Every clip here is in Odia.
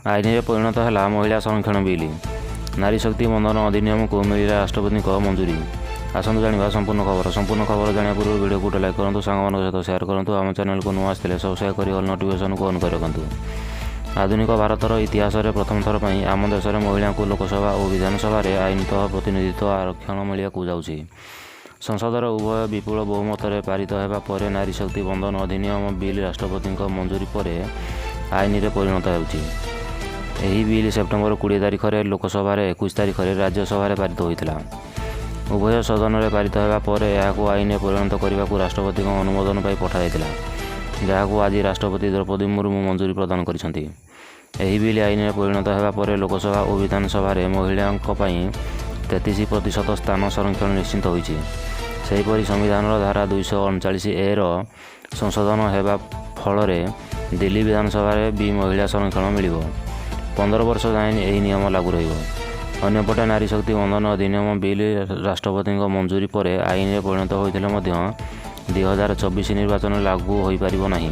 ଆଇନରେ ପରିଣତ ହେଲା ମହିଳା ସଂରକ୍ଷଣ ବିଲ୍। ନାରୀ ଶକ୍ତି ବନ୍ଦନ ଅଧିନିୟମକୁ ମିଳିଲା ରାଷ୍ଟ୍ରପତିଙ୍କ ମଞ୍ଜୁରୀ। ଆସନ୍ତୁ ଜାଣିବା ସମ୍ପୂର୍ଣ୍ଣ ଖବର। ସମ୍ପୂର୍ଣ୍ଣ ଖବର ଜାଣିବା ପୂର୍ବରୁ ଭିଡ଼ିଓକୁ ଗୋଟେ ଲାଇକ୍ କରନ୍ତୁ, ସାଙ୍ଗମାନଙ୍କ ସହିତ ସେୟାର କରନ୍ତୁ। ଆମ ଚ୍ୟାନେଲକୁ ନୂଆ ଆସିଥିଲେ ସବସ୍କ୍ରାଇବ୍ କରି ଅଲ୍ ନୋଟିଫିକେସନକୁ ଅନ୍ କରି ରଖନ୍ତୁ। ଆଧୁନିକ ଭାରତର ଇତିହାସରେ ପ୍ରଥମ ଥର ପାଇଁ ଆମ ଦେଶରେ ମହିଳାଙ୍କୁ ଲୋକସଭା ଓ ବିଧାନସଭାରେ ଆଇନତଃ ପ୍ରତିନିଧିତ୍ୱ ଆରକ୍ଷଣ ମିଳିବାକୁ ଯାଉଛି। ସଂସଦର ଉଭୟ ବିପୁଳ ବହୁମତରେ ପାରିତ ହେବା ପରେ ନାରୀ ଶକ୍ତି ବନ୍ଦନ ଅଧିନିୟମ ବିଲ୍ ରାଷ୍ଟ୍ରପତିଙ୍କ ମଞ୍ଜୁରୀ ପରେ ଆଇନରେ ପରିଣତ ହେଉଛି। ଏହି ବିଲ୍ ସେପ୍ଟେମ୍ବର 20 ତାରିଖରେ ଲୋକସଭାରେ, 21 ତାରିଖରେ ରାଜ୍ୟସଭାରେ ପାରିତ ହୋଇଥିଲା। ଉଭୟ ସଦନରେ ପାରିତ ହେବା ପରେ ଏହାକୁ ଆଇନରେ ପରିଣତ କରିବାକୁ ରାଷ୍ଟ୍ରପତିଙ୍କ ଅନୁମୋଦନ ପାଇଁ ପଠାଯାଇଥିଲା, ଯାହାକୁ ଆଜି ରାଷ୍ଟ୍ରପତି ଦ୍ରୌପଦୀ ମୁର୍ମୁ ମଞ୍ଜୁରୀ ପ୍ରଦାନ କରିଛନ୍ତି। ଏହି ବିଲ୍ ଆଇନରେ ପରିଣତ ହେବା ପରେ ଲୋକସଭା ଓ ବିଧାନସଭାରେ ମହିଳାଙ୍କ ପାଇଁ 33% ସ୍ଥାନ ସଂରକ୍ଷଣ ନିଶ୍ଚିତ ହୋଇଛି। ସେହିପରି ସମ୍ବିଧାନର ଧାରା 239 ଏର ସଂଶୋଧନ ହେବା ଫଳରେ ଦିଲ୍ଲୀ ବିଧାନସଭାରେ ବି ମହିଳା ସଂରକ୍ଷଣ ମିଳିବ। 15 ବର୍ଷ ଯାଏଁ ଏହି ନିୟମ ଲାଗୁ ରହିବ। ଅନ୍ୟପଟେ ନାରୀ ଶକ୍ତି ବନ୍ଦନ ଅଧିନିୟମ ବିଲ୍ ରାଷ୍ଟ୍ରପତିଙ୍କ ମଞ୍ଜୁରୀ ପରେ ଆଇନରେ ପରିଣତ ହୋଇଥିଲେ ମଧ୍ୟ 2024 ନିର୍ବାଚନରେ ଲାଗୁ ହୋଇପାରିବ ନାହିଁ।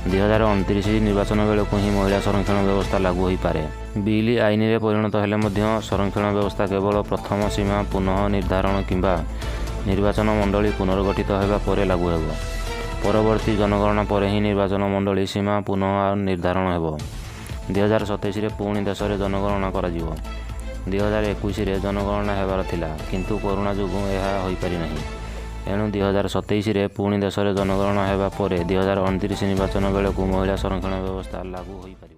2029 ନିର୍ବାଚନ ବେଳକୁ ହିଁ ମହିଳା ସଂରକ୍ଷଣ ବ୍ୟବସ୍ଥା ଲାଗୁ ହୋଇପାରେ। ବିଲ୍ ଆଇନରେ ପରିଣତ ହେଲେ ମଧ୍ୟ ସଂରକ୍ଷଣ ବ୍ୟବସ୍ଥା କେବଳ ପ୍ରଥମ ସୀମା ପୁନଃ ନିର୍ଦ୍ଧାରଣ କିମ୍ବା ନିର୍ବାଚନ ମଣ୍ଡଳୀ ପୁନର୍ଗଠିତ ହେବା ପରେ ଲାଗୁ ହେବ। ପରବର୍ତ୍ତୀ ଜନଗଣନା ପରେ ହିଁ ନିର୍ବାଚନ ମଣ୍ଡଳୀ ସୀମା ପୁନଃ ନିର୍ଦ୍ଧାରଣ ହେବ। 2027ରେ ପୁଣି ଦେଶରେ ଜନଗଣନା କରାଯିବ। 2021ରେ ଜନଗଣନା ହେବାର ଥିଲା, କିନ୍ତୁ କରୋନା ଯୋଗୁଁ ଏହା ହୋଇପାରିନାହିଁ। ଏଣୁ 2027ରେ ପୁଣି ଦେଶରେ ଜନଗଣନା ହେବା ପରେ 2029 ନିର୍ବାଚନ ବେଳକୁ ମହିଳା ସଂରକ୍ଷଣ ବ୍ୟବସ୍ଥା ଲାଗୁ ହୋଇପାରିବ।